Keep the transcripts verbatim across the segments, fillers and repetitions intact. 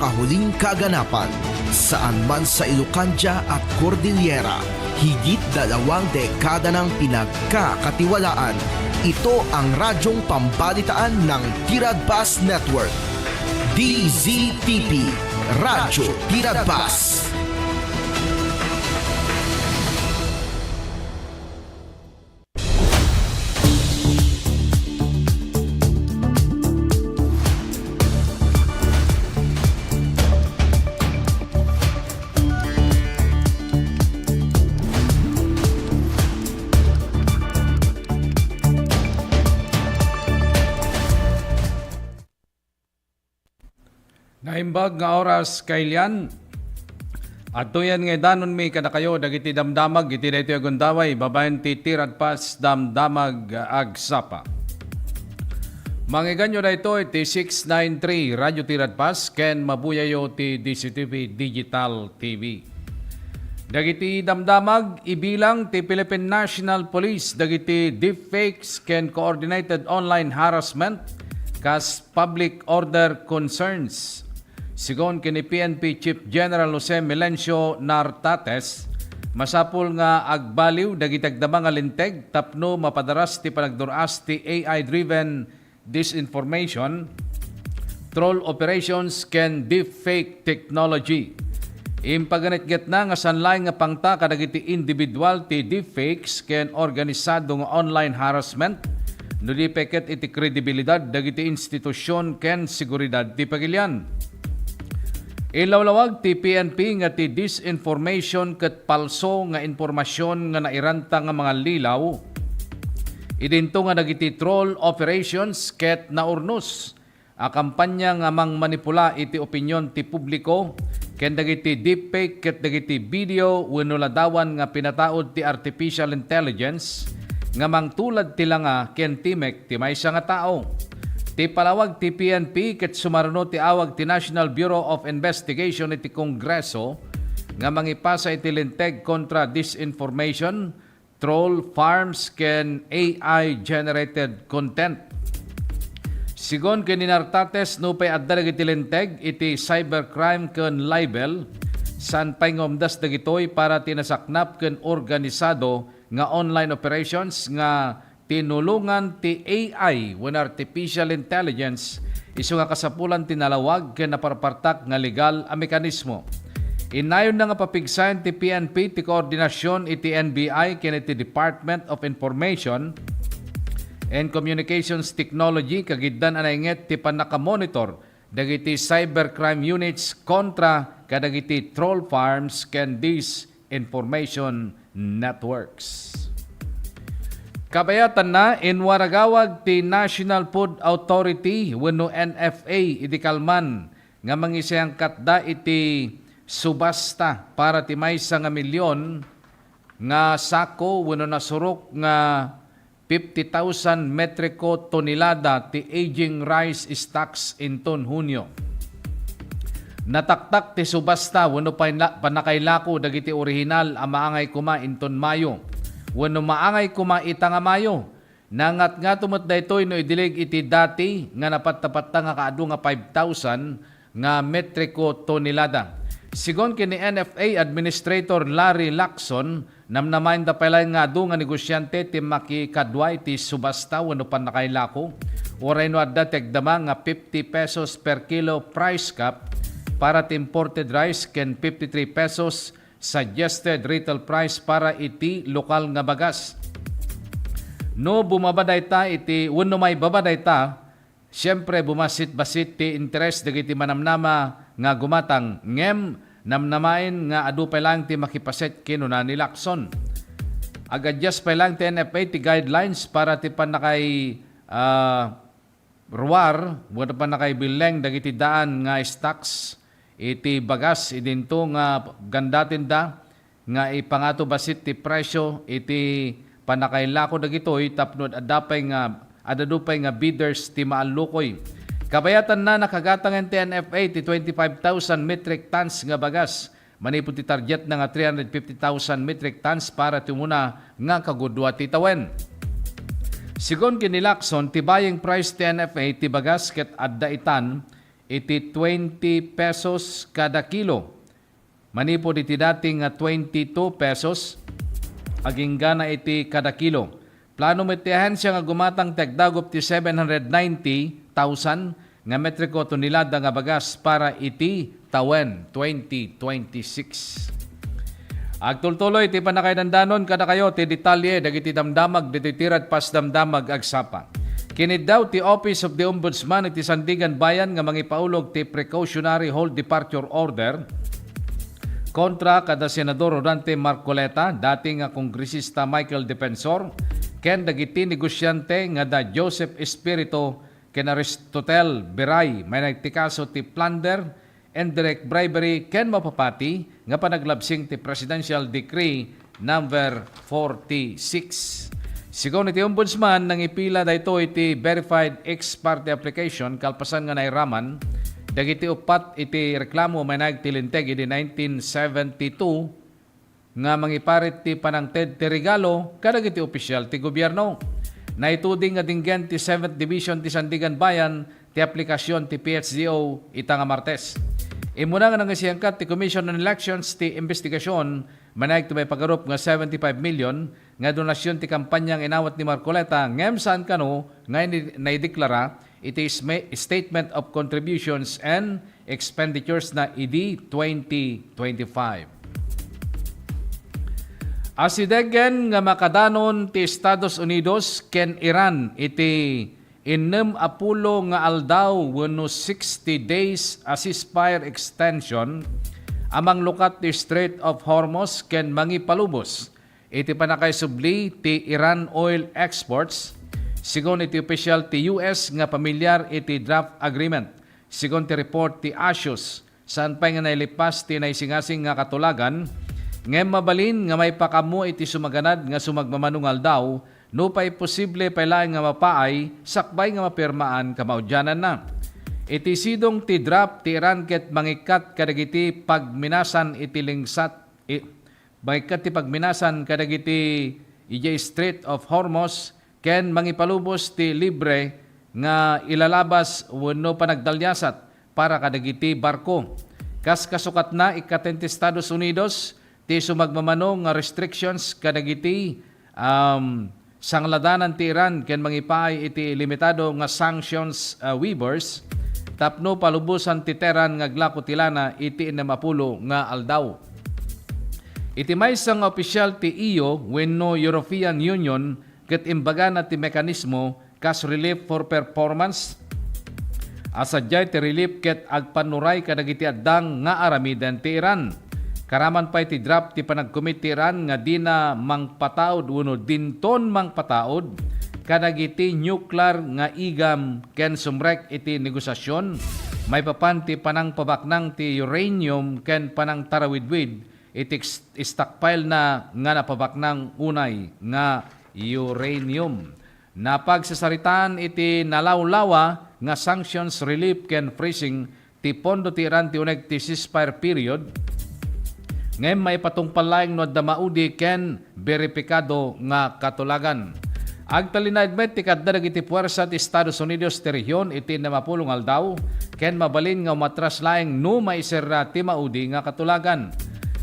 Kahuling kaganapan, saan man sa Ilocandia at Cordillera, higit dalawang dekada nang pinagkakatiwalaan. Ito ang radyong pambalitaan ng Tiradpas Network. D Z T P, Radyo Tiradpas. Naimbag nga oras, kailian. Adtoyen nga idanonmi kadakayo dagiti damdamag iti daytoy a gundaway babaen ti Tiradpas Damdamag Agsapa. Mangiganyo daytoy ti six nine three Radyo Tiradpas ken mabuyayo ti D Z T V Digital T V. Dagiti damdamag, ibilang ti Philippine National Police dagiti deepfakes ken coordinated online harassment kas public order concerns. Sigon ken ni P N P Chief General Jose Melencio Nartates, masapul nga agbaliw dagiti agdama nga linteg tapno mapadaras ti panagdur-as ti A I-driven disinformation, troll operations, ken deepfake technology. Impaganetgetna nga saan laeng nga pangta kadagiti individual ti deepfakes ken organisado nga online harassment, no di pay ket iti kredibilidad dagiti institusion ken seguridad ti pagilian. Inlawlawag ti P N P nga ti disinformation ket palso nga impormasion nga nairanta nga mangallilaw idinto nga dagiti troll operations ket naurnos a kampanya nga mangmanipula iti opinion ti publiko ken dagiti deepfake ket dagiti video wenno ladawan nga pinataud ti artificial intelligence nga mangtulad ti langa ken timek ti maysa nga tao. Ti palawag ti P N P ket sumaruno ti awag ti National Bureau of Investigation iti Kongreso nga mangipasa iti linteg kontra disinformation, troll farms ken A I-generated content. Sigon ken ni Nartates, nupay adda dagiti linteg iti cybercrime ken libel, saan pay nga umdas dagitoy para ti nasaknap ken organisado nga online operations nga tinulongan ti A I wenno artificial intelligence isu nga kasapulan ti nalawag ken naparpartak nga legal a mekanismo. Innayonna nga papigsaen ti P N P ti koordinasyon iti N B I ken iti Department of Information and Communications Technology kagiddan a nainget ti pannakamonitor dagiti cybercrime units kontra kadagiti troll farms ken disinformation networks. Kabayatanna, inwaragawag ti National Food Authority wenno N F A idi kalman nga mangisayangkatda iti subasta para ti maysa nga milyon nga sako wenno nasurok nga fifty thousand metriko tonelada ti aging rice stocks inton Hunio. Nataktak ti subasta wenno payna-, pannakailako dagiti orihinal a maangay koma inton Mayo wenno maangay koma ita nga Mayo. Nangatngato met daytoy no idilig iti dati nga napattapatta nga kaadu nga five thousand nga metriko tonelada. Sigon ken ni N F A Administrator Larry Lacson, namnamaenda pay laeng nga adu nga negosiante ti makikadua iti subasta wenno pannakailako. Uray no adda ti agdama nga fifty pesos per kilo price cap para ti imported rice ken fifty-three pesos suggested retail price para iti lokal nga bagas. No bumaba dayta iti, wenno maibaba dayta, siempre, bumasit-basit ti interes dagiti manamnama nga gumatang, ngem namnamaen nga adu pay laeng ti makipaset, kinuna ni Lacson. Ag-adjust pay laeng ti N F A ti guidelines para ti pannakay, ah, ruar wenno pannakaibilleng dagiti daan nga stocks iti bagas idinto nga gandatenda nga ipangato bassit ti presyo iti pannakailako dagitoy tapno adda pay nga, adda pay nga bidders ti maallukoy. Kabayatanna, nakagatangen ti N F A ti twenty-five thousand metric tons nga bagas manipud ti targetna nga three hundred fifty thousand metric tons para ti umuna nga kagudua ti tawen. Sigon ken ni Lacson, ti buying price ti N F A ti bagas ket adda itan iti twenty pesos kada kilo. Manipud iti dati nga twenty-two pesos, aginggana iti kada kilo. Plano met ti ahensya nga gumatang ti agdagup ti seven hundred ninety thousand nga metriko tonelada nga bagas para iti tawen twenty twenty-six. Agtultuloy ti pannakaidandanon kadakayo ti detalye dagiti damdamag ditoy ti Radpas Damdamag Agsapa. Kiniddaw ti Office of the Ombudsman iti Sandiganbayan nga mangipaulog ti precautionary hold departure order kontra kada Senador Rodante Marcoleta, dati nga Kongresista Michael Defensor, ken dagiti negosiante nga da Joseph Espiritu ken Aristotel Biray, mainaig ti kaso ti plunder, indirect bribery, ken mapapati nga panaglabsing ti Presidential Decree number forty-six. Sigun iti Ombudsman, nangipila daytoy iti verified ex parte application kalpasan nga nairaman dagiti uppat iti reklamo mainaig ti linteg idi nineteen seventy-two nga mangiparit ti panangted ti regalo kadagiti opisyal ti gobierno. Naituding nga dinggen ti Seventh Division ti Sandiganbayan ti aplikasyon ti P H D O ita nga Martes. Immuna nga nangisiyangkat ti Commission on Elections ti imbestigasyon mainaig ti maipagarup nga seventy-five million nga donasyon ti kampanya nga inawat ni Marcoleta ngem saan kano nga ini-, naideklara iti sma-, Statement of Contributions and Expenditures na idi twenty twenty-five. Asidegen nga makadanon ti Estados Unidos ken Iran iti innem a pulo nga aldaw wenno sixty days a ceasefire extension a manglukat ti Strait of Hormuz ken mangipalubos iti pannakaisubli ti Iran oil exports, sigun iti opisyal ti U S nga pamilyar iti draft agreement. Sigun ti report ti Axios, saan pay nga nailipas ti naisingasing nga katulagan, ngem mabalin nga maipakaammo iti sumaganad nga sumagmamano nga aldaw, no pay posible pay laeng nga mapaay sakbay nga mapirmaan kamaudiananna. Iti sidong ti draft ti Iran ket mangikkat kadagiti pagminasan iti lingsat, i-, Baikkat ti pagminasan kadagiti idiay Strait of Hormuz ken mangipalubos ti libre nga ilalabas wenno panagdaliasat para kadagiti barko. Kas kasukatna, ikkaten ti Estados Unidos ti sumagmamano nga restrictions kadagiti, um, sangladanan ti Iran ken mangipaay iti limitado nga sanctions, ah, waivers tapno palubosan ti Tehran nga aglako ti lana iti ennem a pulo nga aldaw. Iti maysa nga opisyal ti E U wenno European Union ket imbagana ti mekanismo kas relief for performance a sadiay ti relief ket agpannuray kadagiti addang nga aramiden ti Iran. Karaman pay ti draft ti panagkumit ti Iran nga dina mangpataud wenno dinton mangpataud kadagiti nuklear nga igam ken sumrek iti negosiasyon maipapan ti panangpabaknang ti uranium ken panangtarawidwid iti ex-, stockpile na nga napabaknang unay nga uranium. Napagsasaritaan iti nalawlawa nga sanctions relief ken freezing ti pondo ti Iran ti uneg ti ceasefire period, ngem maipatungpal laeng no adda maudi ken beripikado nga katulagan. Agtalinaed met ti kadda dagiti puwersa ti Estados Unidos ti rehiyon iti ennem a pulo nga aldaw, ken mabalin nga umatras laeng no maiserra ti maudi nga katulagan.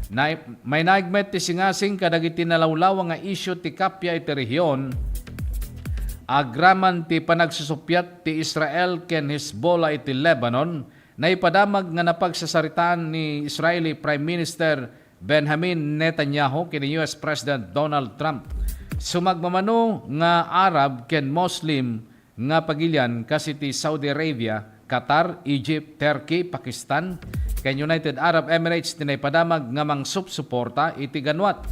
Nay-, mainaig met ti singasing kadagiti nalawlawa nga isyu ti kappia iti rehiyon, agraman ti panagsusuppiat ti Israel ken Hezbollah iti Lebanon, naipadamag nga napagsasaritaan ni Israeli Prime Minister Benjamin Netanyahu ken ni U S President Donald Trump. Sumagmamano nga Arab ken Muslim nga pagilian kas iti Saudi Arabia, Qatar, Egypt, Turkey, Pakistan, ken United Arab Emirates ti naipadamag nga mangsupsuporta iti ganuat.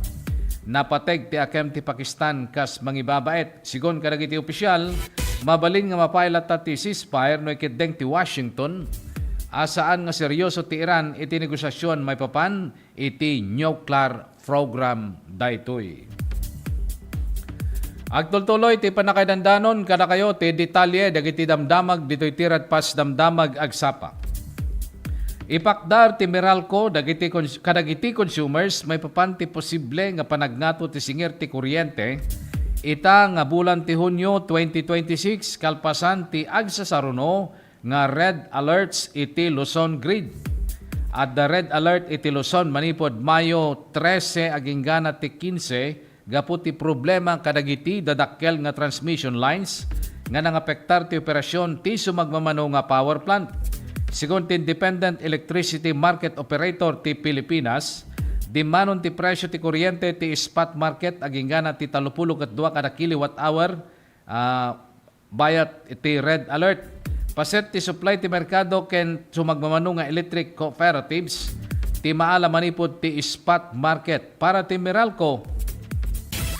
Napateg ti akem ti Pakistan kas mangibabaet. Sigun kadagiti opisyal, mabalin nga mapaay latta ti ceasefire no ikeddeng ti Washington a saan nga seryoso ti Iran iti negosiasyon maipapan iti nuclear program daytoy. Agtultuloy ti pannakaidandanon kadakayo ti detalye dagiti damdamag ditoy ti Radpas Damdamag Agsapa. Ipakdar ti Meralco dagiti cons-, kadagiti consumers maipapan ti posible nga panagngato ti singir ti kuryente ita nga bulan ti Hunio twenty twenty-six kalpasan ti agsasaruno nga red alerts iti Luzon grid. Adda red alert iti Luzon manipud Mayo trese aginggana ti kinse gapu ti problema kadagiti dadakkel nga transmission lines nga nangapektar ti operasyon ti sumagmamano nga power plant. Sigun ti Independent Electricity Market Operator ti Pilipinas, dimmanon ti presyo ti kuryente ti spot market aginggana ti tallopulo ket dua kada kilowatt hour, ah, bayat iti red alert. Paset ti supply ti merkado ken sumagmamano nga electric cooperatives ti maala manipud ti spot market. Para ti Meralco,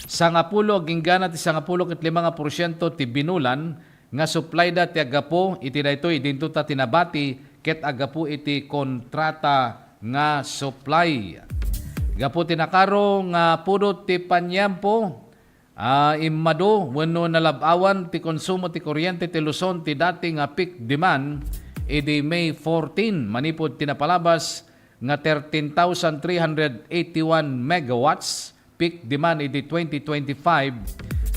sangapulo agingga ti sangapulo ket lima nga porsiento ti binulan nga supply da ti aggapu iti daytoy, dinto ta ti nabati ket aggapu iti kontrata nga supply. Gapu ti nakaro nga pudot ti paniempo, ah, immadu wenno nalab-awan ti konsumo ti kuryente ti Luzon ti dati nga peak demand idi May fourteen manipud ti napalabas nga thirteen thousand three hundred eighty-one megawatts peak demand idi twenty twenty-five,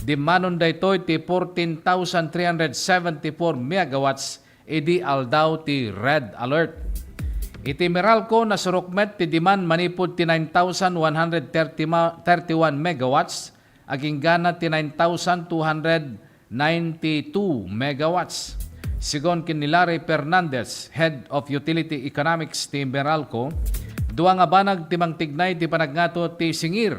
dimmanon daytoy ti fourteen thousand three hundred seventy-four megawatts idi aldaw ti red alert. Iti Meralco, nasurok met ti demand manipud ti nine thousand one hundred thirty ma-, thirty-one megawatts, aginggana ti nine thousand two hundred ninety-two megawatts. Sigun ken ni Larry Fernandez, Head of Utility Economics ti Meralco, dua nga banag ti mangtignay ti panagngato ti singir.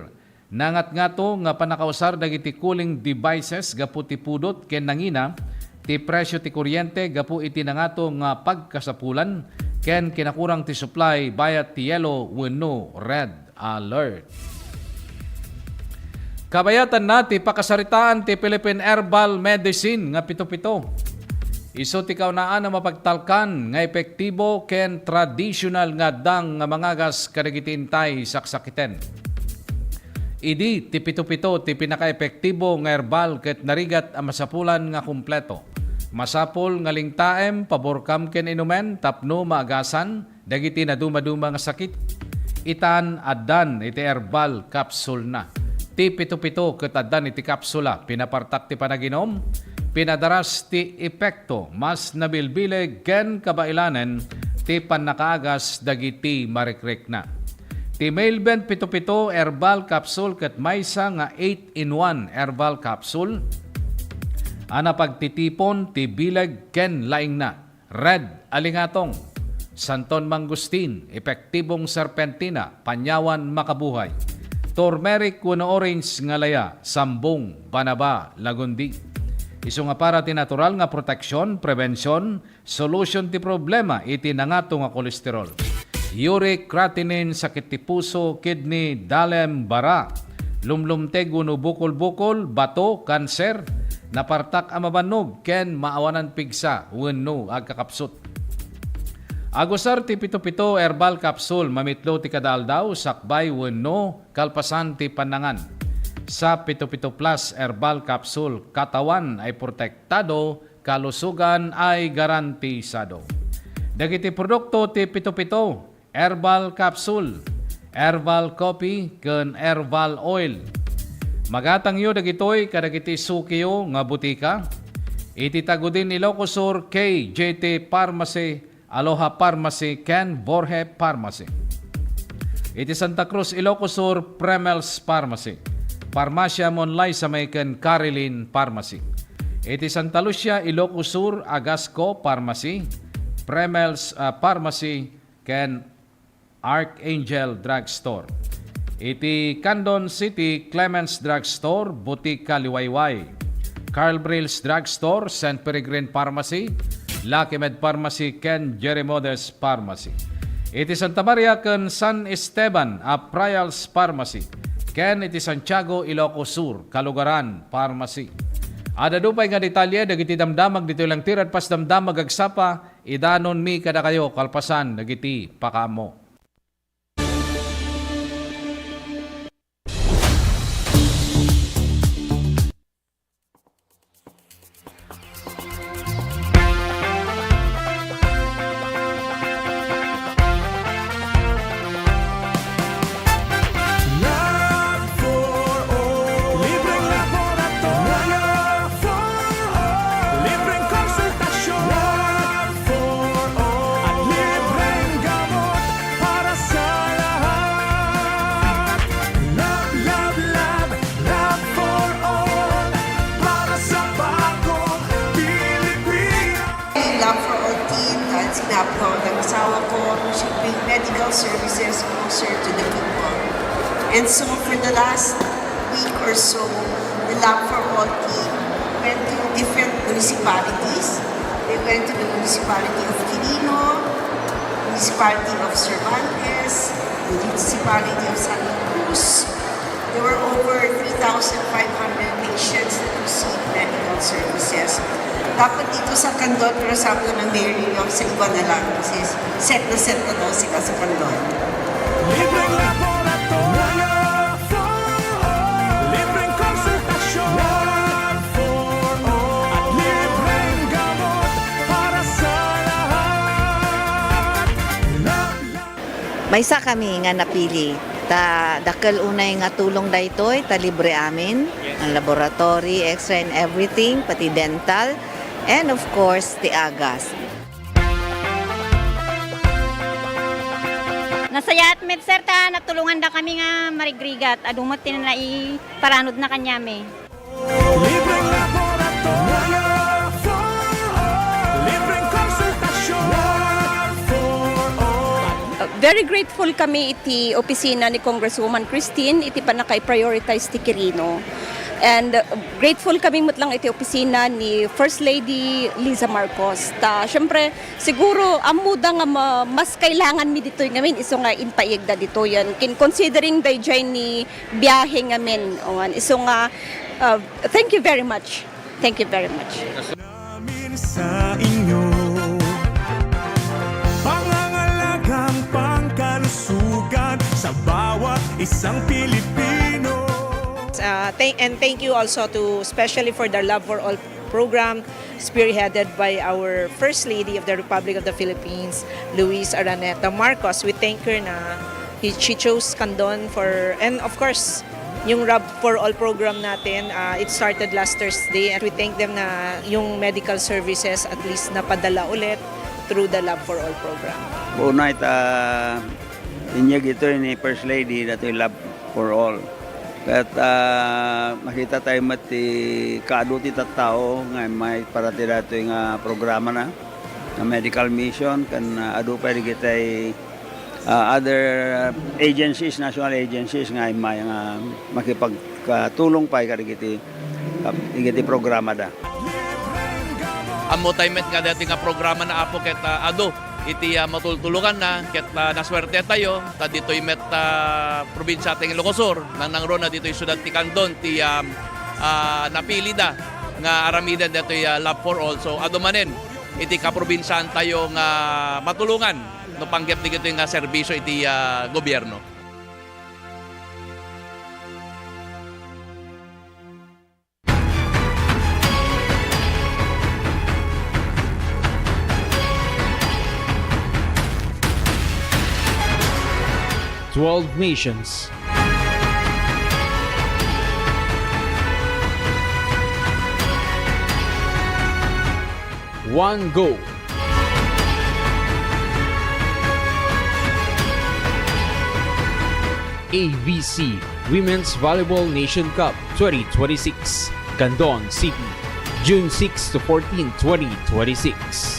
Nangatngato nga pannakausar dagiti cooling devices gapu ti pudot ken nangina ti presyo ti kuryente gapu iti nangato nga pagkasapulan ken kinakurang ti supply bayat ti yellow wenno red alert. Kabayatanna ti pakasaritaan ti Philippine Herbal Medicine nga pito-pito. Isu ti kaunaan a mapagtalkan nga epektibo ken tradisyonal nga addang nga mangagas kadagiti intay saksakiten. Idi ti pito-pito ti pinakaepektibo nga herbal ket narigat a masapulan nga kompleto. Masapul nga lingtaem, paborkam ken inumen tapno maagasan dagiti naduma-duma nga sakit. Itan addan iti herbal capsule na. Ti pito-pito ket addan iti kapsula, pinapartak ti panaginum, pinadaras ti epekto, mas nabilbileg ken kabailanen ti pannakaagas dagiti marikrikna. Ti Mailben pito-pito herbal capsule ket maysa nga eight-in-one herbal capsule a napagtitipon ti bileg ken laingna. Red alingatong, santon mangustin, epektibong serpentina, panyawan makabuhay, turmeric wenno orange nga laya, sambong, banaba, lagundi. Isu nga para ti natural nga proteksyon, prebension, solusyon ti problema iti nangato nga kolesterol. Uric creatinine, sakit ti puso, kidney, dalem, bara, lumlumteg wenno bukol-bukol, bato, kanser, napartak a mabannog, ken maawanan pigsa wenno agkakapsut. Agusar ti pito-pito herbal capsule mamitlo ti kada aldaw, sakbay wenno kalpasan ti pannangan. Sa pito-pito plus herbal capsule, katawan ay protektado, kalusugan ay garantisado. Dagiti produkto ti pito-pito, herbal capsule, herbal coffee, ken herbal oil. Magatangyo dagitoy kadagiti sukiyo nga butika iti Tagudin, Ilocos Sur, K J T Pharmacy, Aloha Pharmacy, ken Borge Pharmacy. Iti Santa Cruz, Ilocos Sur, Premel's Pharmacy, Farmacia Monlay Samay ken Carilin Pharmacy. Iti Santa Lucia, Ilocos Sur, Agasco Pharmacy, Premel's, ah, Pharmacy, ken Archangel Drugstore. Iti Candon City, Clemens Drugstore, Butika Liwayway, Carl Brill's Drugstore, Saint Peregrine Pharmacy, Lucky Med Pharmacy, ken Jerimodes Pharmacy. Iti Santa Maria ken San Esteban, Aprayals Pharmacy, ken iti Santiago, Ilocos Sur, Kalugaran Pharmacy. Adda pay nga detalye dagiti damdamag ditoy langtirad pas damdamag agsapa, idanonmi kadakayo kalpasan dagiti pakaammo. Love for all. Libreng laboratorio. Love for all. Libreng konsultasyon. Love Ang asawa ko, receiving medical services closer to the people. And so for the last week or so, the Lab for All team went to different municipalities. They went to the municipality of Quirino, municipality of Cervantes, municipality of Santa Cruz. There were over three thousand five hundred patients that received medical services. Dapat dito sa Candon, pero sabi ko ng mayor ninyo, sa iba na lang. Kasi set na set na daw sila sa Candon. Libreng laboratorio for all. Libreng konsultasyon for all. At libreng gamot para sa lahat. Maysa kami nga napili, ta dakkel unay nga tulong daytoy, ta libre amin, ang laboratory, X-ray and everything, pati dental, and of course, ti agas. Nasayaat met, sir, ta natulongandakami nga marigrigat. Adu met ti naiparanodna kaniami. Libreng laboratorio for all. Libreng konsultasyon for all. Uh, very grateful kami iti opisina ni Congresswoman Christine iti pannaka-prioritize ti Quirino. And, uh, grateful kami met lang iti opisina ni First Lady Liza Marcos. Ta, syempre, siguro, ammoda nga ma-, mas kailanganmi ditoy ngamin, isu nga impaayegda ditoyen. Kin-, considering daydiay ni biyahe ngamin. Awan, isu nga, uh, thank you very much. Thank you very much. Namin sa inyo, pangangalagang pangkalusugan sa bawat isang Pilipino. Uh, thank, and thank you also to, especially for the Love for All program, spearheaded by our First Lady of the Republic of the Philippines, Luis Araneta Marcos. We thank her na he, she chose Candon for, and of course, yung Love for All program natin, uh, it started last Thursday, and we thank them na yung medical services at least napadala ulit through the Love for All program. Unay ta inyeg itoy ni First Lady, datoy Love for All. Ket, ah, makita tayo met ti kaadu ti tattao nga immay para ti datoy nga programa na, nga medical mission, ken, ah, adu pay digitay, ah, other agencies, national agencies nga immay nga makipagtulong pay kadagiti, ah, dagiti programa da. Ammo tayo met nga dati nga programa na, Apo, ket, ah, adu iti, ah, matultulukanna, ket, ah, nasuerte tayo, ta ditoy met, ah, probinsia ti Ilocos Sur, nangnangruna ditoy siudad ti Candon, ti, ah, ah, napili da nga aramiden ditoy, ah, Love for All. So, adu manen iti kaprobinsiaan tayo nga matulongan no panggep dagitoy nga serbisio iti, ah, gobierno. Twelve nations. One goal. A V C Women's Volleyball Nation Cup twenty twenty-six, Candon City, June six to fourteen, twenty twenty-six.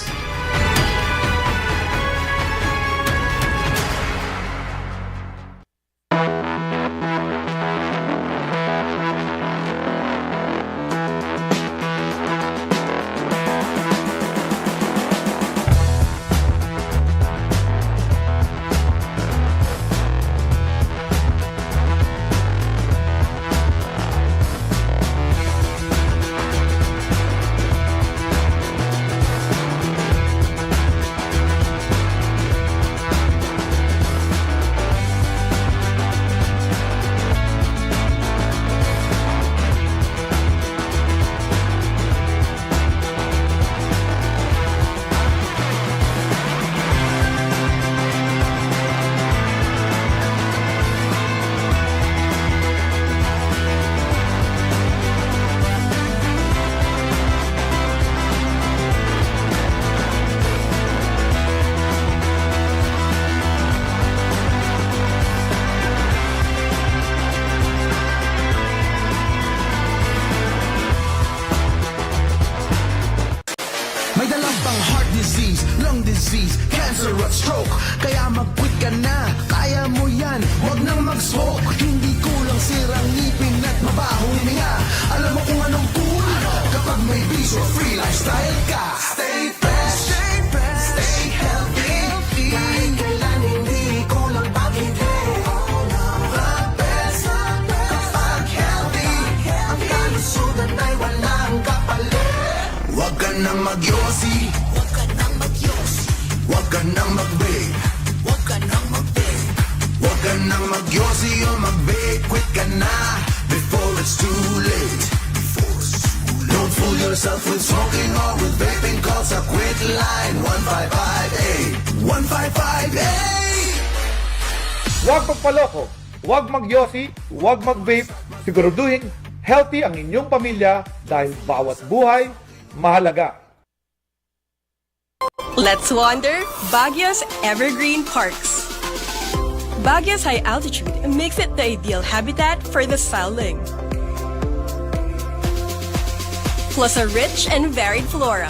May dalang pang heart disease, lung disease, cancer. Sir, what stroke? Kaya mag-quit ka na. Kaya mo yan. Wag nang mag-smoke. Hindi kulang sirang ngipin at mabahong hininga. Alam mo kung anong cool? Kapag may bisyo, free lifestyle ka. Stay fresh. Stay fresh. Stay healthy. Kahit kailan hindi kulang pag-ibig. The best, the best. Kapag healthy, ang kalusugan ay walang kapalit. Huwag ka nang magyosi. Huwag ka nang magyosi. Huwag ka nang mag-vape. Huwag ka nang mag-vape. Huwag ka nang magyosi o mag-vape. Quit ka na before it's too late. Before it's too late. Don't fool yourself with smoking or with vaping. Call sa Quit Line one five five eight. One five five eight! Huwag magpaloko, huwag magyosi, huwag mag-vape. Siguraduhin healthy ang inyong pamilya dahil bawat buhay mahalaga. Let's wander Baguio's evergreen parks. Baguio's high altitude makes it the ideal habitat for the silent. Plus a rich and varied flora.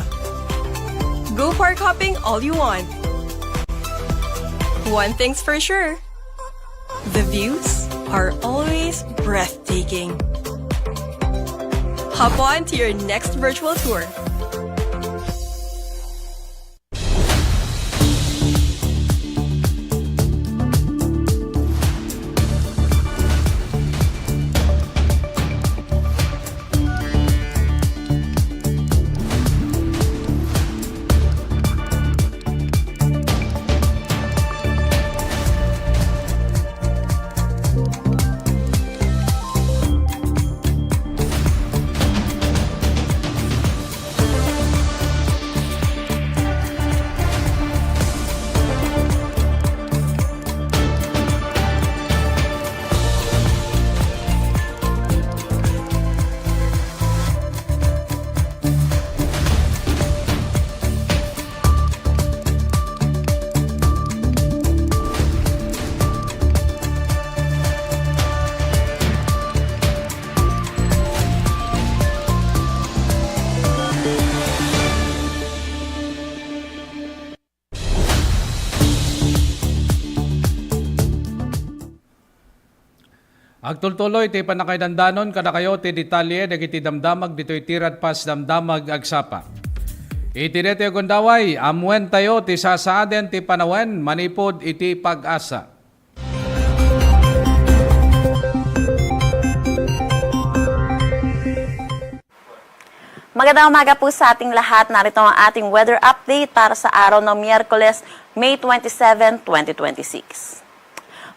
Go park hopping all you want. One thing's for sure, the views are always breathtaking. Hop on to your next virtual tour. Agtultuloy ti pannakaidandanon kadakayo ti detalye dagiti damdamag ditoy ti Radpas Damdamag Agsapa. Iti daytoy a gundaway, ammoentayo ti sasaaden ti panawen manipud iti PAGASA. Magandang umaga po sa ating lahat. Narito ang ating weather update para sa araw ng Miyerkules, May twenty-seven, twenty twenty-six.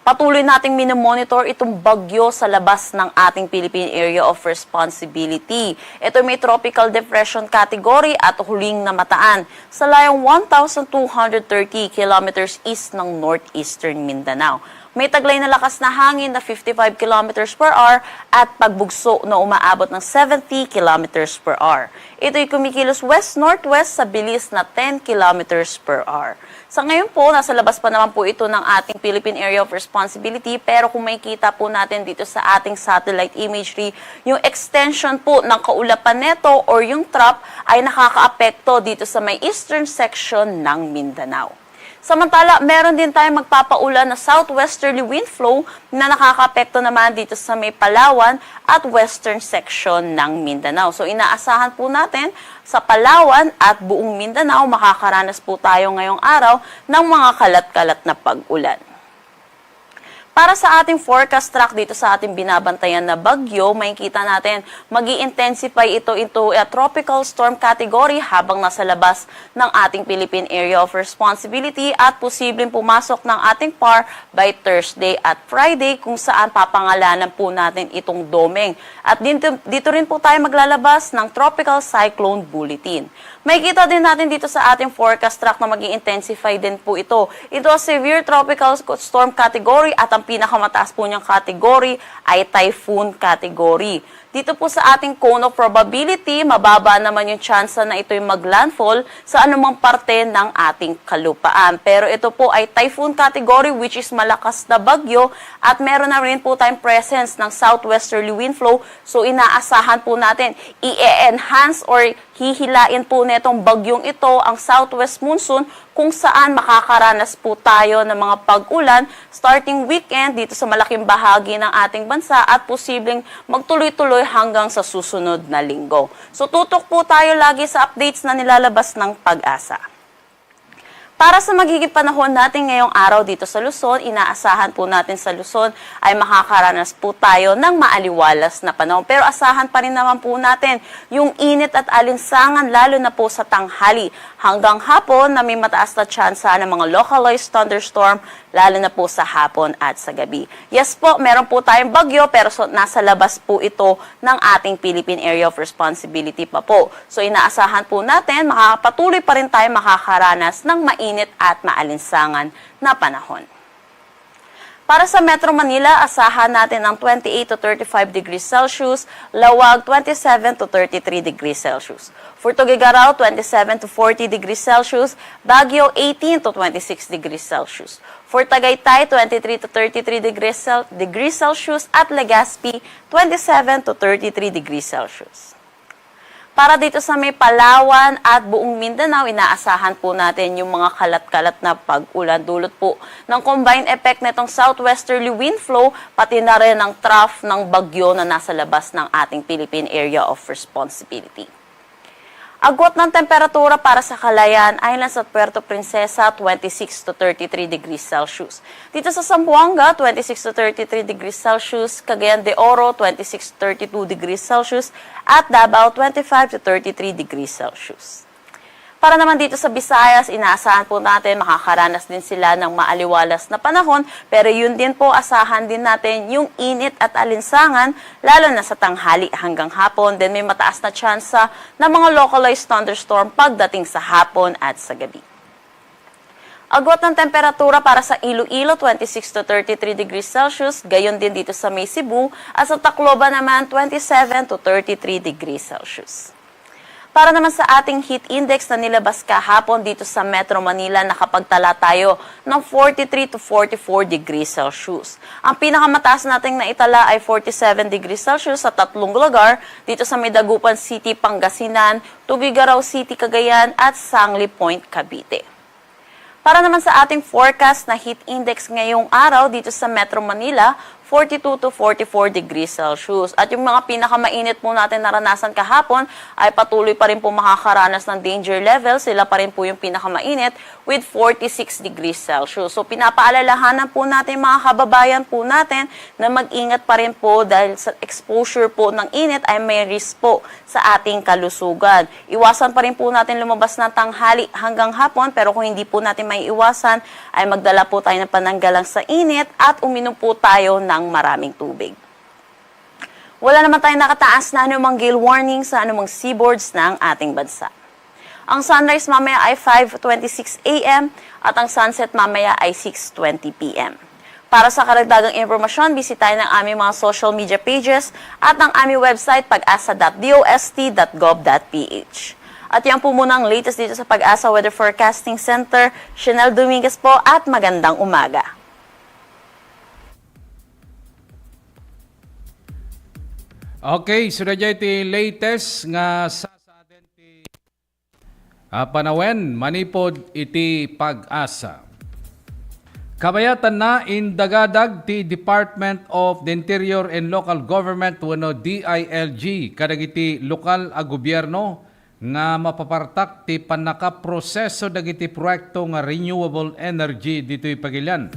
Patuloy nating minomonitor itong bagyo sa labas ng ating Philippine Area of Responsibility. Ito may tropical depression category at huling namataan sa layong one thousand two hundred thirty kilometers east ng northeastern Mindanao. May taglay na lakas na hangin na fifty-five kilometers per hour at pagbugso na umaabot ng seventy kilometers per hour. Ito'y kumikilos west-northwest sa bilis na ten kilometers per hour. Sa ngayon po, nasa labas pa naman po ito ng ating Philippine Area of Responsibility, pero kung makikita po natin dito sa ating satellite imagery, yung extension po ng kaulapan neto or yung trough ay nakakaapekto dito sa may eastern section ng Mindanao. Samantala, meron din tayong magpapaulan na southwesterly wind flow na nakakaapekto naman dito sa may Palawan at western section ng Mindanao. So, inaasahan po natin sa Palawan at buong Mindanao, makakaranas po tayo ngayong araw ng mga kalat-kalat na pag-ulan. Para sa ating forecast track dito sa ating binabantayan na bagyo, makikita natin, mag-i-intensify ito into a tropical storm category habang nasa labas ng ating Philippine Area of Responsibility at posibleng pumasok ng ating par by Thursday at Friday, kung saan papangalanan po natin itong Domeng. At dito, dito rin po tayo maglalabas ng Tropical Cyclone Bulletin. Makikita din natin dito sa ating forecast track na mag-i-intensify din po ito into a severe tropical storm category at ang pinakamataas po niyang category ay typhoon category. Dito po sa ating cone of probability, mababa naman yung tsansa na ito'y maglandfall sa anumang parte ng ating kalupaan. Pero ito po ay typhoon category, which is malakas na bagyo, at meron na rin po tayong presence ng southwesterly wind flow. So, inaasahan po natin, i-enhance or hihilain po netong bagyong ito ang southwest monsoon kung saan makakaranas po tayo ng mga pag-ulan starting weekend dito sa malaking bahagi ng ating bansa at posibleng magtuloy-tuloy hanggang sa susunod na linggo. So tutok po tayo lagi sa updates na nilalabas ng PAGASA. Para sa magiging panahon natin ngayong araw dito sa Luzon, inaasahan po natin sa Luzon ay makakaranas po tayo ng maaliwalas na panahon. Pero asahan pa rin naman po natin yung init at alinsangan, lalo na po sa tanghali hanggang hapon, na may mataas na tsansa ng mga localized thunderstorm, lalo na po sa hapon at sa gabi. Yes po, meron po tayong bagyo, pero so, nasa labas po ito ng ating Philippine Area of Responsibility pa po. So inaasahan po natin, makapatuloy pa rin tayo makakaranas ng mainit at maalinsangan na panahon. Para sa Metro Manila, asahan natin ang twenty-eight to thirty-five degrees Celsius, Laoag twenty-seven to thirty-three degrees Celsius. For Tuguegarao, twenty-seven to forty degrees Celsius, Baguio eighteen to twenty-six degrees Celsius. For Tagaytay, twenty-three to thirty-three degrees Cel-, degrees Celsius at Legazpi, twenty-seven to thirty-three degrees Celsius. Para dito sa may Palawan at buong Mindanao, inaasahan po natin yung mga kalat-kalat na pag-ulan dulot po ng combined effect nitong southwesterly wind flow, pati na rin ang trough ng bagyo na nasa labas ng ating Philippine Area of Responsibility. Agwat ng temperatura para sa Calayan Islands at Puerto Princesa, twenty-six to thirty-three degrees Celsius. Dito sa Zamboanga, twenty-six to thirty-three degrees Celsius, Cagayan de Oro, twenty-six to thirty-two degrees Celsius, at Davao, twenty-five to thirty-three degrees Celsius. Para naman dito sa Visayas, inaasahan po natin makakaranas din sila ng maaliwalas na panahon, pero yun din po, asahan din natin yung init at alinsangan, lalo na sa tanghali hanggang hapon. Then may mataas na tsansa ng mga localized thunderstorm pagdating sa hapon at sa gabi. Agwat ng temperatura para sa Iloilo, twenty-six to thirty-three degrees Celsius, gayon din dito sa may Cebu, at sa Tacloban naman, twenty-seven to thirty-three degrees Celsius. Para naman sa ating heat index na nilabas kahapon dito sa Metro Manila, nakapagtala tayo ng forty-three to forty-four degrees Celsius. Ang pinakamataas nating naitala ay forty-seven degrees Celsius sa tatlong lugar dito sa may Dagupan City, Pangasinan, Tuguegarao City, Cagayan, at Sangley Point, Cavite. Para naman sa ating forecast na heat index ngayong araw dito sa Metro Manila, forty-two to forty-four degrees Celsius. At yung mga pinakamainit po natin naranasan kahapon ay patuloy pa rin po makakaranas ng danger level. Sila pa rin po yung pinakamainit with forty-six degrees Celsius. So pinapaalalahanan po natin mga kababayan po natin na mag-ingat pa rin po dahil sa exposure po ng init ay may risk po sa ating kalusugan. Iwasan pa rin po natin lumabas ng tanghali hanggang hapon, pero kung hindi po natin maiiwasan, ay magdala po tayo ng pananggalang sa init at uminom po tayo ng maraming tubig. Wala naman tayong nakataas na anumang gale warning sa anumang seaboards ng ating bansa. Ang sunrise mamaya ay five twenty-six a m at ang sunset mamaya ay six twenty p m. Para sa karagdagang impormasyon, bisitahin ang aming mga social media pages at ang aming website, pagasa dot dost dot gov dot ph. At yan po muna ang latest dito sa PAGASA Weather Forecasting Center. Chanel Dominguez po at magandang umaga. Okay, so daydiay ti latest nga sa, sa atin ti a panawen manipud iti PAGASA. Kabayatanna, indagadag ti Department of the Interior and Local Government wenno D I L G kadagiti lokal a gobierno nga mapapartak ti pannakaproseso dagiti proyekto nga renewable energy ditoy Pagilian.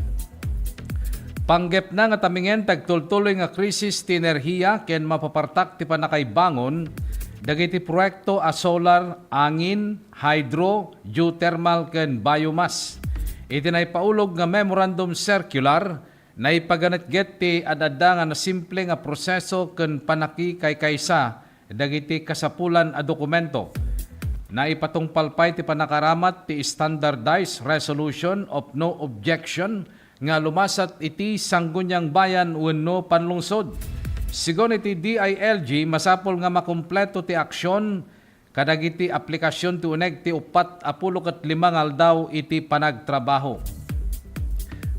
Panggepna nga tamingen ti agtultuloy nga krisis ti enerhiya ken mapapartak ti pannakaibangon dagiti proyekto a solar, angin, hydro, geothermal ken biomass. Iti naipaulog nga memorandum circular, naipaganetget ti ad-adda nga nasimple nga proseso ken pannakikaykaysa dagiti kasapulan a dokumento. Naipatungpal pay ti pannakaramat ti Standardized Resolution of No Objection nga lumasat iti Sangguniang Bayan wenno Panlungsod. Sigun iti D I L G, masapul nga makumpleto ti aksion kadagiti aplikasyon ti uneg ti uppat a pulo ket lima nga aldaw iti panagtrabaho.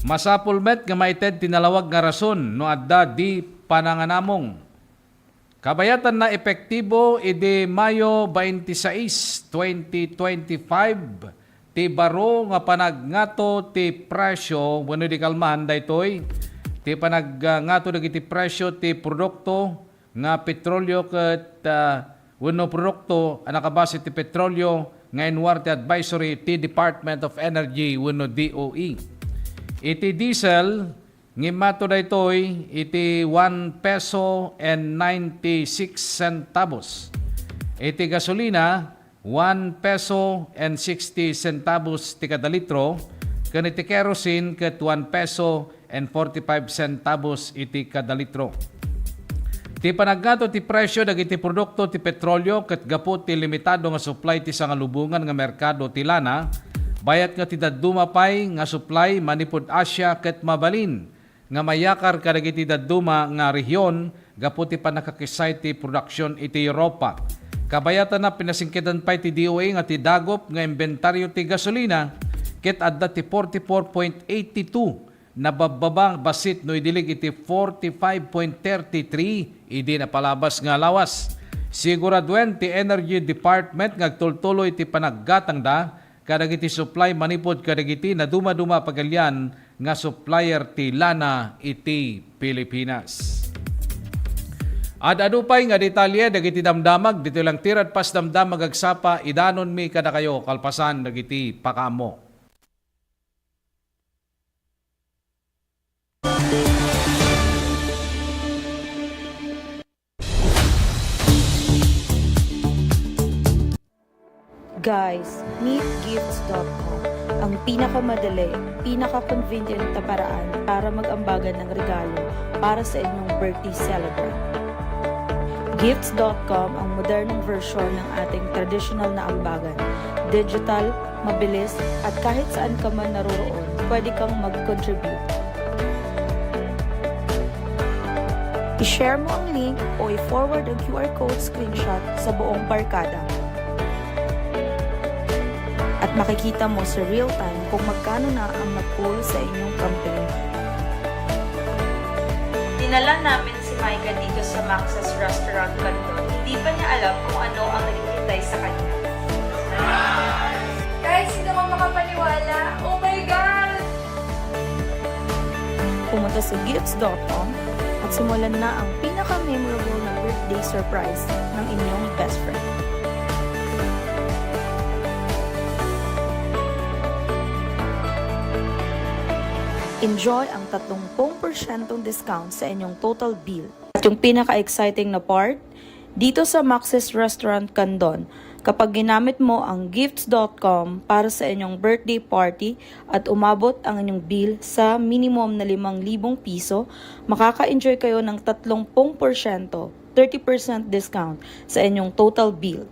Masapul met nga maited ti nalawag nga rason no adda di pananganamong. Kabayatanna, epektibo idi Mayo twenty-six, twenty twenty-five, ti baro nga panagngato ti presyo wenno di kalman daytoy ti panagngato dagiti presyo ti produkto nga petrolio ket, ah, wenno produkto a nakabase ti petrolio nga inwar ti advisory ti Department of Energy wenno D O E. Iti diesel, ngimmato daytoy iti one peso and ninety-six centavos. Iti gasolina, one peso and sixty centavos ti kada litro, ken iti kerosene ket one peso and forty-five centavos iti kada litro. Ti panagngato ti presyo dagiti produkto ti petrolio ket gapu ti limitado nga supply ti sangalubongan nga merkado ti lana, bayat nga ti dadduma pay nga supply manipud Asia ket mabalin nga mayakar kadagiti dadduma nga rehiyon gapu ti pannakakisay ti production iti Europa. Kabayatanna, pinasingketan pay ti D O A nga ti dagop nga imbentaryo ti gasolina ket adda ti forty-four point eighty-two, nababbaba bassit no idilig iti forty-five point thirty-three idi napalabas nga lawas. Siguraduen ti Energy Department nga agtultuloy ti panaggatangda kadagiti supply manipud kadagiti nadumaduma a pagilian nga supplier ti lana iti Pilipinas. Ad-adu pay nga detalye dagiti damdamag ditoy lang ti Radpas Damdamag Agsapa, idanonmi kadakayo kalpasan dagiti pakaammo. Guys, meet gifts dot com, ang pinakamadali, pinaka-convenient na paraan para mag-ambagan ng regalo para sa inyong birthday celebrant. Gifts dot com ang modernong version ng ating traditional na ambagan. Digital, mabilis, at kahit saan ka man naroroon, pwede kang mag-contribute. I-share mo ang link o i-forward ang Q R code screenshot sa buong barkada. At makikita mo sa real time kung magkano na ang na-pull sa inyong campaign. Dinala namin si Micah dito sa Max's Restaurant Canton. Hindi pa niya alam kung ano ang naghihintay sa kanya. Guys, hindi ko makapaniwala. Oh my God! Pumunta sa gifts dot com at simulan na ang pinaka-memorable na birthday surprise ng inyong best friend. Enjoy ang tatlongpung porsyentong discount sa inyong total bill. At yung pinaka-exciting na part, dito sa Max's Restaurant Candon, kapag ginamit mo ang gifts dot com para sa inyong birthday party at umabot ang inyong bill sa minimum na limang libong piso, makaka-enjoy kayo ng tatlongpung porsyento, thirty percent discount sa inyong total bill.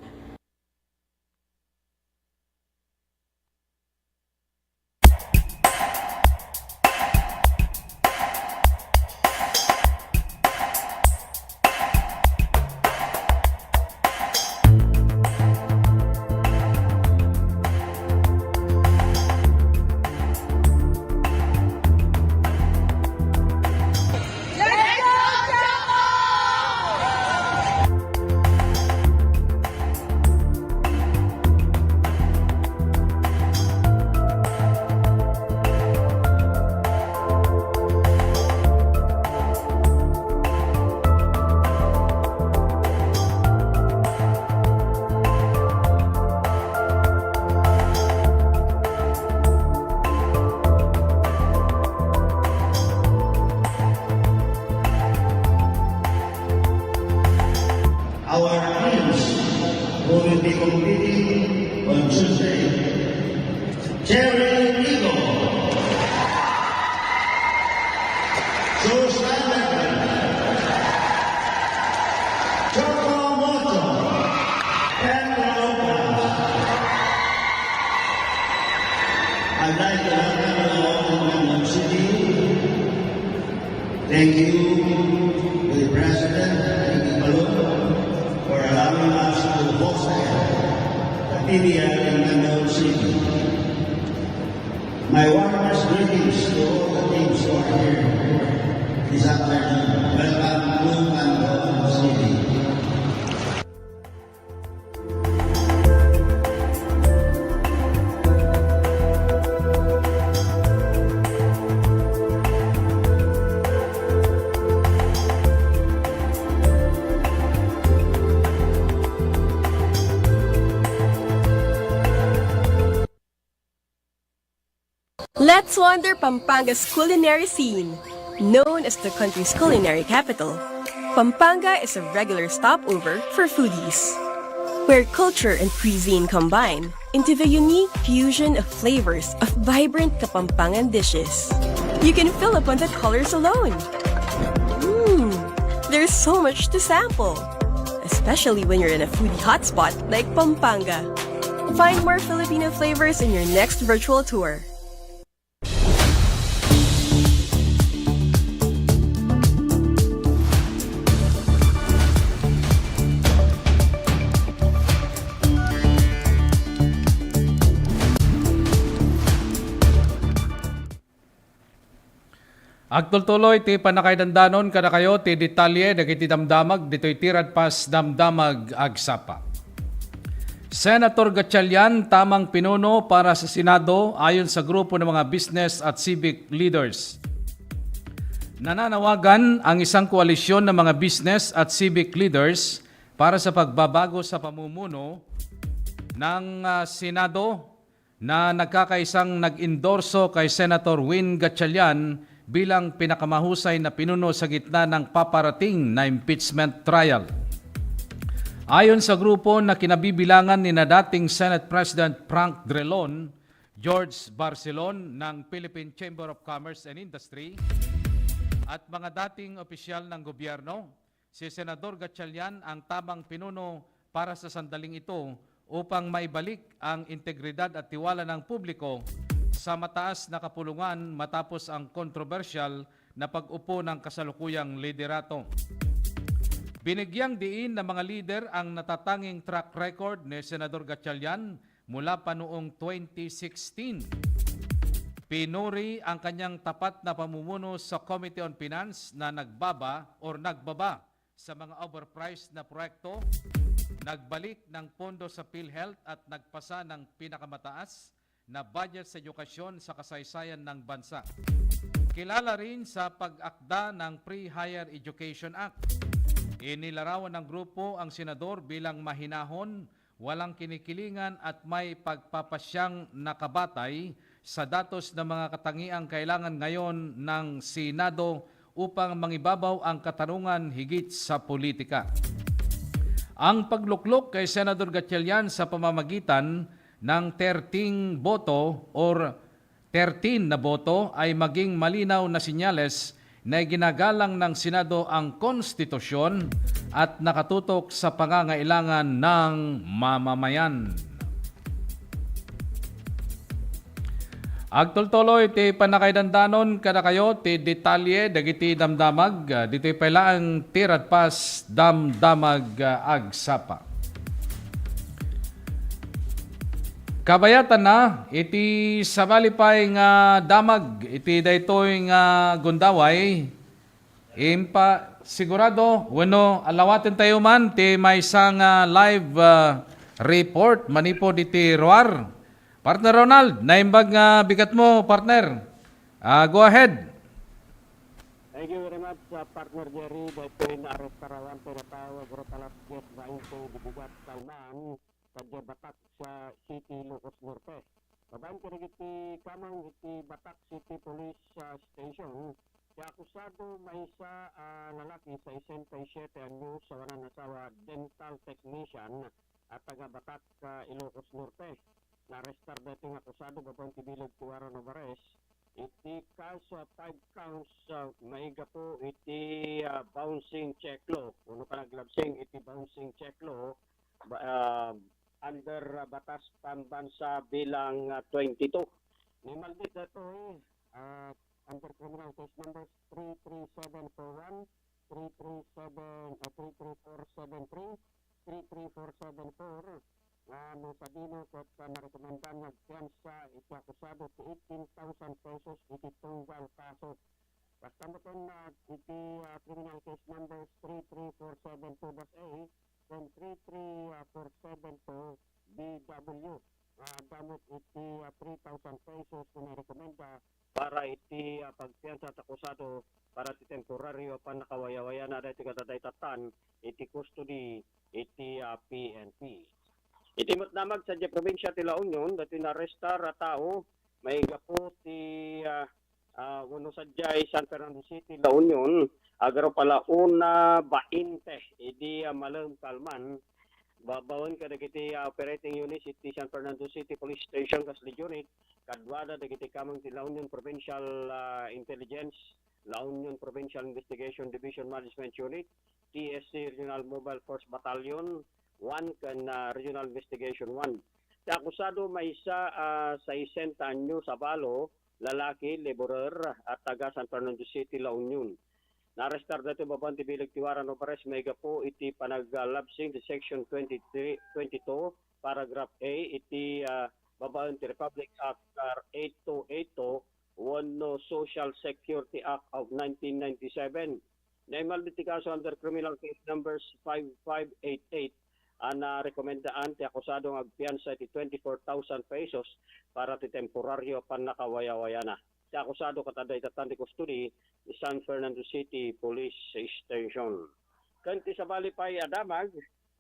Our teams who will be competing on Tuesday: Cherry Rico, Susan Lecter, Choco Moto, Pedro Lopez. I'd like to welcome you all to Quezon City. Thank you to the President, Ricky Palun, for allowing us to host the T V L in Quezon City. My warmest greetings to all the teams who are here this afternoon. Welcome to Quezon City. Wander Pampanga's culinary scene. Known as the country's culinary capital, Pampanga is a regular stopover for foodies, where culture and cuisine combine into the unique fusion of flavors of vibrant Kapampangan dishes. You can fill up on the colors alone. Mmm, there's so much to sample, especially when you're in a foodie hotspot like Pampanga. Find more Filipino flavors in your next virtual tour. Agtultuloy ti pannakaidandanon kadakayo ti detalye dagiti damdamag ditoy Tiradpas Damdamag Agsapa. Senator Gatchalian tamang pinuno para sa Senado ayon sa grupo ng mga business at civic leaders. Nananawagan ang isang koalisyon ng mga business at civic leaders para sa pagbabago sa pamumuno ng, ah, Senado na nagkakaisang nag-endorso kay Senator Win Gatchalian bilang pinakamahusay na pinuno sa gitna ng paparating na impeachment trial. Ayon sa grupo na kinabibilangan ni na dating Senate President Frank Drilon, George Barcelon ng Philippine Chamber of Commerce and Industry at mga dating opisyal ng gobyerno, si Senador Gatchalian ang tamang pinuno para sa sandaling ito upang maibalik ang integridad at tiwala ng publiko sa mataas na kapulungan matapos ang kontrobersyal na pag-upo ng kasalukuyang liderato. Binigyang diin ng mga lider ang natatanging track record ni Senador Gatchalian mula pa noong twenty sixteen. Pinuri ang kanyang tapat na pamumuno sa Committee on Finance na nagbaba or nagbaba sa mga overpriced na proyekto, nagbalik ng pondo sa PhilHealth at nagpasa ng pinakamataas na budget sa edukasyon sa kasaysayan ng bansa. Kilala rin sa pag-akda ng Pre-Higher Education Act. Inilarawan ng grupo ang senador bilang mahinahon, walang kinikilingan at may pagpapasyang nakabatay sa datos ng mga katangiang kailangan ngayon ng Senado upang mangibabaw ang katarungan higit sa politika. Ang pagluklok kay Senador Gatchalian sa pamamagitan ng thirteen boto or thirteen na boto ay maging malinaw na sinyales na iginagalang ng Senado ang konstitusyon at nakatutok sa pangangailangan ng mamamayan. Agtultuloy ti pannakaidandanon kadakayo ti detalye dagiti damdamag, ah, ditoy pay laeng ti Radpas Damdamag, ah, Agsapa. Kabayatanna, iti sabali pay nga damag iti daytoy nga gundaway, impa-, sigurado wenno allawatentayo man ti maysa nga live, ah, report manipud iti ruar. Partner Ronald, naimbag nga bigatmo, partner. Ah, go ahead. Thank you very much, uh, partner Jerry. Daytoy naarestarawan ti natawag ket alas dies baynte di bigat kalman sadiay Batac, uh, City, Ilocos Norte. Babaen kadagiti kameng iti Batac City Police, uh, Station, ti akusado maysa a lalaki, sesenta y siete anyos, awanan asawa, dental technician a taga Batac, uh, Ilocos Norte. Naarestar daytoy nga akusado babaen ti bileg ti warrant of arrest iti kaso a five counts, ah, maigapu iti, ah, bouncing check law, wenno panaglabsing iti bouncing check law, ba-, ah, under, ah, Batas Pambansa bilang, ah, twenty-two. Ni Maldit daytoy, ah, under criminal case numbers three three seven four one, three three seven, ah, three three four seven three, three three four seven four, nga no sadino ket, ah, marekomendan nga agpiansa iti akusado ti eighteen thousand pesos iti tunggal kaso. Kasta met ken, ah, iti, ah, criminal case numbers three three four seven two dash A ken three three four seven two B W, nga adda met iti, ah, three thousand pesos nga nairekomenda para iti, ah, pagpiansa ti akusado para ti temporario a pannakawayawayana daytoy nga dadaytatan iti custody iti, ah, P N P. Iti met damag sadiay probinsia ti La Union, daytoy naarestar a tao, maigapu ti, ah, ah, wenno sadiay San Fernando City, La Union, agrup a la una bainte idi, ah, malem kalman, babaen kadagiti, ah, operating units iti San Fernando City Police Station kas Lead Unit, kaduada dagiti kameng ti La Union Provincial, ah, Intelligence, La Union Provincial Investigation Division Management Unit, T S C Regional Mobile Force Battalion one, ken, ah, Regional Investigation one. Ti akusado maysa a sesenta anyos a balo, lalaki, laborer, a taga San Fernando City, La Union. Naarestar daytoy babaen ti bileg ti warrant of arrest maigapu iti panaglabsing ti Section twenty-three, twenty-two, paragraph A iti, ah, babaen ti Republic Act R eight two eight two wenno Social Security Act of nineteen ninety-seven. Naimaldi ti kaso under criminal case numbers five five eight eight a narekomendaan ti akusado nga agpiansa iti twenty-four thousand pesos para ti temporario a pannakawayawayana. Ti akusado ket adda itatan ti kustodi ti San Fernando City Police Station. Ken ti sabali pay a damag,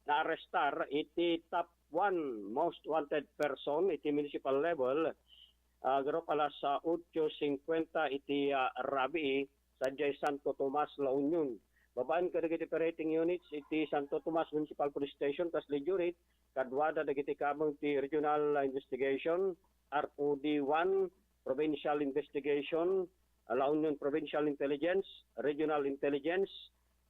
naarestar iti top one most wanted person iti municipal level, ah, agrup a las otso singkuenta iti, ah, rabii, sadiay Santo Tomas, La Union. Babaen kadagiti operating units iti Santo Tomas Municipal Police Station kas Lead Unit, kaduada dagiti kameng ti Regional Investigation, R O D one, Provincial Investigation, ah, La Union Provincial Intelligence, Regional Intelligence,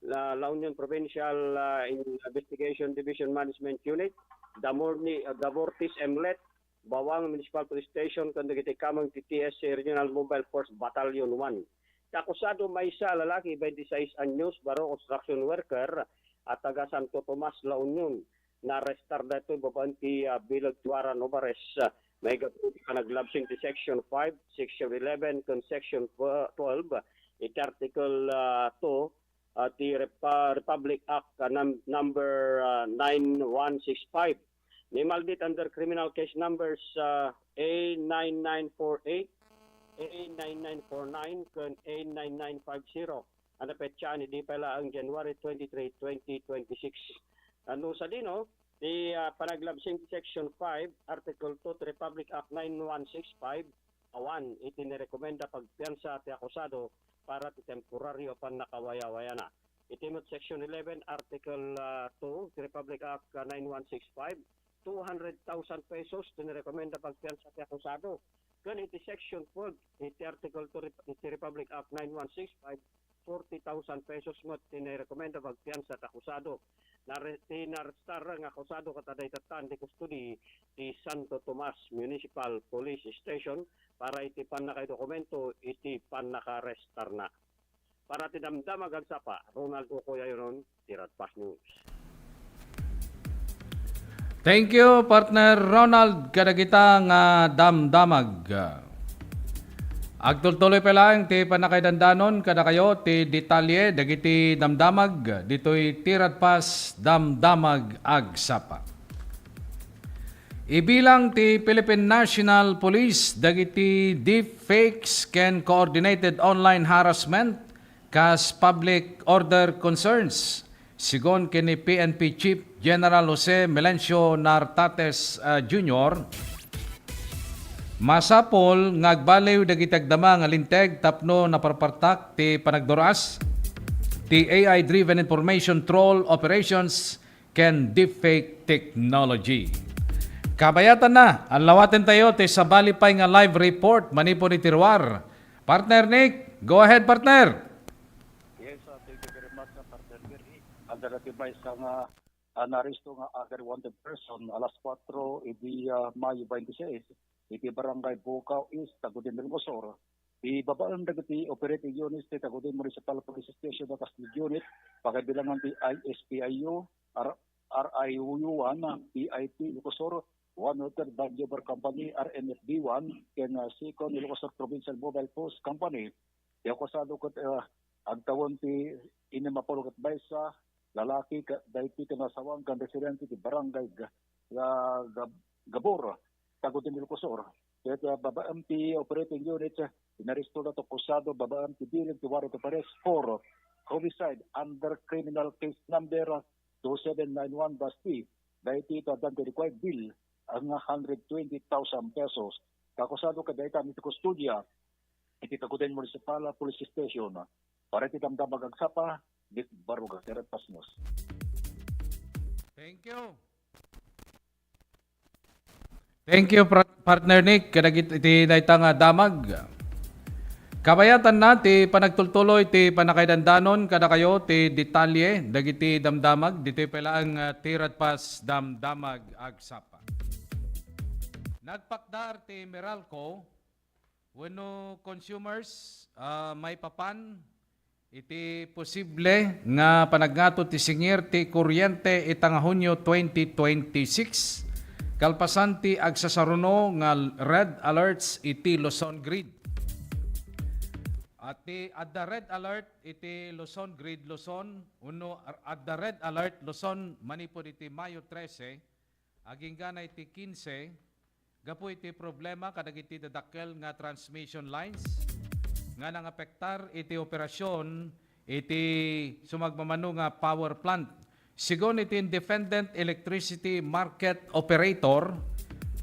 La, La Union Provincial, ah, Investigation Division Management Unit, Damorni-, ah, Davortis Emlet, Bawang Municipal Police Station, ken dagiti kameng ti T S C Regional Mobile Force Battalion one. Ti akusado maysa a lalaki, twenty-six anyos, baro construction worker, a taga Santo Tomas, La Union. Naarestar daytoy babaen ti, ah, bileg ti warrant of arrest, ah, maigapu ti panaglabsing ti Section five, Section eleven, ken Section twelve, iti Article, ah, two, ah, ti Repa-, Republic Act, ah, num-, number, ah, nine one six five. Naimaldi under criminal case numbers, ah, A nine nine four eight, A nine nine four nine, ken A nine nine five zero. A napetsaan idi pay laeng January twenty-three, twenty twenty-six. Ano sadino, ti, ah, panaglabsing ti Section five, Article two ti Republic Act nine one six five, awan iti nirekomenda pagpiansa ti akusado para ti temporario a pannakawayawayana. Iti met Section eleven, Article, ah, two ti Republic Act, ah, nine one six five, two hundred thousand pesos ti nirekomenda pagpiansa ti akusado. Ken iti Section twelve iti Article two Rep-, iti Republic Act nine one six five, forty thousand pesos met ti nirekomenda pagpiansa ti akusado. Nare-, ti naarestar nga akusado ket adda itatan ti kustodi ti Santo Tomas Municipal Police Station para iti pannakaidokumento iti pannakaarestarna. Para ti Damdamag Agsapa, Ronald Ucoy Ayonon, ti Radpas News. Thank you, partner Ronald, kadagita nga damdamag. Agtultuloy pay laeng ti pannakaidandanon kadakayo ti detalye dagiti damdamag ditoy ti Radpas Damdamag Agsapa. Ibilang ti Philippine National Police dagiti deepfakes ken coordinated online harassment kas public order concerns, sigun ken ni P N P Chief General Jose Melencio Nartates, ah, Junior. Masapul nga agbaliw dagiti agdama nga linteg tapno naparpartak ti panagduras ti A I-driven information troll operations ken deepfake technology. Kabayatanna, allawatentayo ti sabali pay nga live report manipud iti ruar. Partner Nick, go ahead, partner. Yes, uh, thank you very much, uh, Partner Gary. Adda dagiti maysa nga, uh, naaresto nga aged wanted person alas kuatro idi, uh, Mayo twenty-six iti Barangay Bukaw East, Tagudin del Sur. Ti babaen dagiti operating units ti Tagudin Municipal Police Station a kas Lead Unit, pagbilangan ti I S P I U, R-, R I U one, P I T Ilocos Sur, One Water Banjover Company, R M F B one, ken, ah, Second Ilocos Sur Provincial Mobile Force Company. Ti akusado ket, ah, agtawen ti innem a pulo ket maysa, lalaki, ket daytoy ti nasawan ken residente ti Barangay Ga-, Ga-, Gab-, Gabor, Tagudin del Sur. Ket, ah, babaen ti operating unit, ah, inaresto daytoy akusado babaen ti bileg ti warrant of arrest for homicide under criminal case number two seven nine one dash T. Daytoy ti addan ti required bail nga hundred twenty thousand pesos. Kakusado kadayta iti kustodia iti Taguden Municipal Police Station. Para iti Damdamag Agsapa, Dick Barruga, Red Pasmos. Thank you. Thank you, pra-, partner Nick, kadagiti dayta nga damag. Kabayatanna ti panagtultuloy ti pannakaidandanon kadakayo ti detalye dagiti damdamag ditoy pay laeng, ah, ti Radpas Damdamag Agsapa. Nagpakdar ti Meralco wenno consumers, ah, maipapan iti posible nga panagngato ti singir ti kuryente ita nga Hunio twenty twenty-six, kalpasan ti agsasaruno nga red alerts iti Luzon Grid. At ti adda red alert iti Luzon Grid Luzon, wenno ar-, adda red alert Luzon manipud iti Mayo trese, agingga na iti kinse, gapu iti problema kadagiti dadakkel nga transmission lines nga nangapektar iti operasyon iti sumagmamano nga power plant. Sigun iti Independent Electricity Market Operator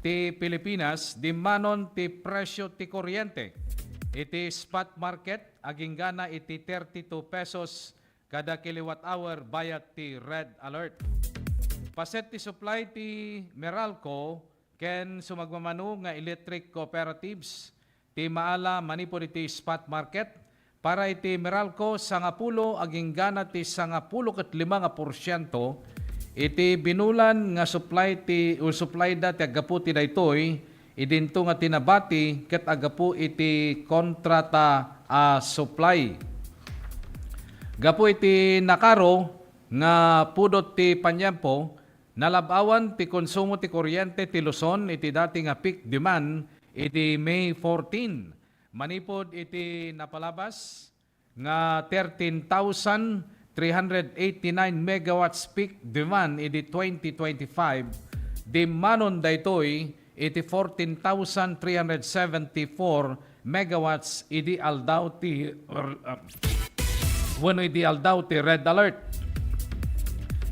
ti Pilipinas, dimmanon ti presyo ti kuryente iti spot market, aginggana iti thirty-two pesos kada kilowatt hour bayat ti red alert. Paset ti supply ti Meralco ken sumagmamano nga electric cooperatives ti maala manipud iti spot market. Para iti Meralco, sangapulo aginggana ti sangapulo ket lima nga porsiento iti binulan nga supply ti, o supply da ti aggapu ti daytoy, idinto nga ti nabati ket aggapu iti kontrata a supply. Gapu iti nakaro nga pudot ti paniempo, nalab-awan ti konsumo ti kuryente ti Luzon iti dati nga peak demand idi May fourteen. Manipud iti napalabas nga thirteen thousand three hundred eighty-nine megawatts peak demand idi twenty twenty-five, dimmanon daytoy iti fourteen thousand three hundred seventy-four megawatts idi aldaw ti, er, ah, wenno idi aldaw ti red alert.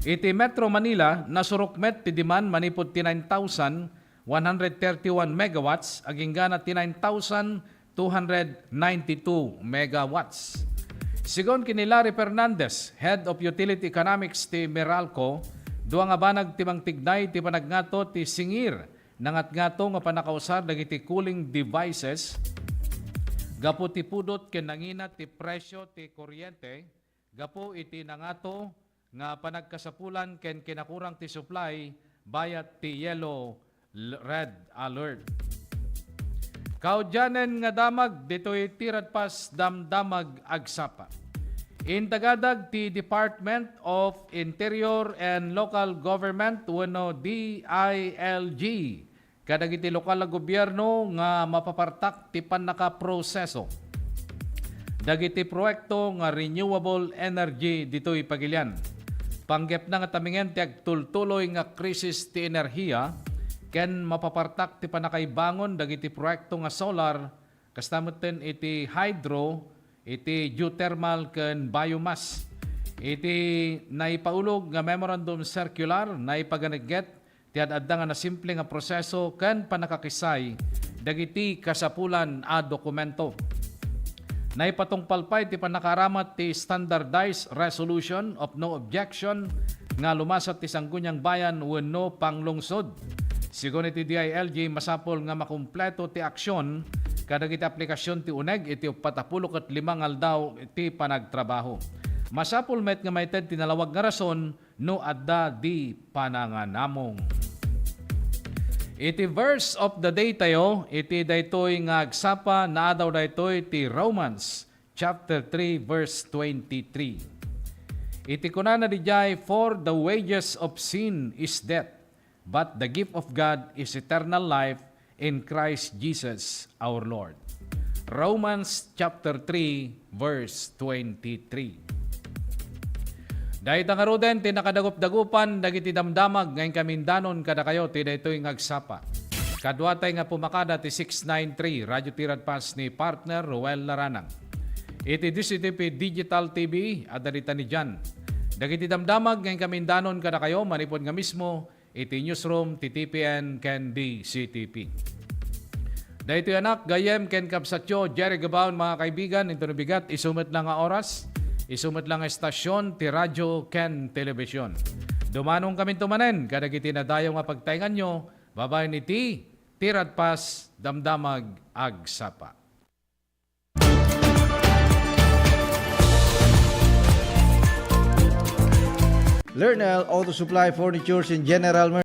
Iti Metro Manila, nasurok met ti demand manipud ti nine thousand one hundred thirty-one megawatts, aginggana ti nine thousand two hundred ninety-two megawatts. Sigun ken ni Larry Fernandez, Head of Utility Economics ti Meralco, dua nga banag ti mangtignay ti panagngato ti singir, nangatngato nga pannakausar dagiti cooling devices gapu ti pudot ken nangina ti presyo ti kuryente, gapu iti nangato nga panagkasapulan ken kinakurang ti supply bayat ti yellow l-, red alert. Kaudianen nga damag ditoy ti Radpas Damdamag Agsapa. Intagadag ti Department of Interior and Local Government wenno D I L G kadagiti lokal a gobierno nga mapapartak ti pannakaproseso dagiti proyekto nga renewable energy ditoy Pagilian. Panggepna nga tamingen ti agtultuloy nga krisis ti enerhiya ken mapapartak ti pannakaibangon dagiti proyekto nga solar, kasta metten iti hydro, iti geothermal ken biomass. Iti naipaulog nga memorandum circular, naipaganegget ti ad-adda nga nasimple nga proseso ken pannakakisay dagiti kasapulan a dokumento. Naipatungpal pay ti pannakaaramat ti Standardized Resolution of No Objection nga lumasat ti Sangguniang Bayan wenno Panglungsod. Sigun iti D I L G, masapul nga makumpleto ti aksyon kadagiti aplikasyon ti uneg iti uppat a pulo ket lima nga aldaw ti panagtrabaho. Masapul met nga maited ti nalawag nga rason no adda di pananganamong. Iti verse of the day tayo, iti daytoy nga agsapa, naadaw daytoy ti Romans chapter three, verse twenty-three. Iti kunana didiay, "For the wages of sin is death, but the gift of God is eternal life in Christ Jesus our Lord." Romans chapter three, verse twenty-three. Dayta ngaruden ti nakadagup-dagupan dagiti damdamag nga inkamindanon kadakayo ti daytoy nga agsapa. Kaduatay nga pumakada ti six nine three, Radyo Tiradpas ni Partner Roel Laranang. Iti D C T P Digital T V, adda dita ni Jan. Dagiti damdamag nga inkamindanon kadakayo manipud nga mismo iti newsroom ti T P N ken D C T P. Daytoy anak, gayyem ken kabsatyo, Jerry Gabaon, mga kaibigan, intono bigat, isu met la nga oras, isu met la nga estasyon, ti radyo ken telebisyon. Dumanong kaminto manen kadagiti nadayaw nga pagtaenganyo, babaen iti Tiradpas, Damdamag, Agsapa. Lernel Auto Supply Furnitures and General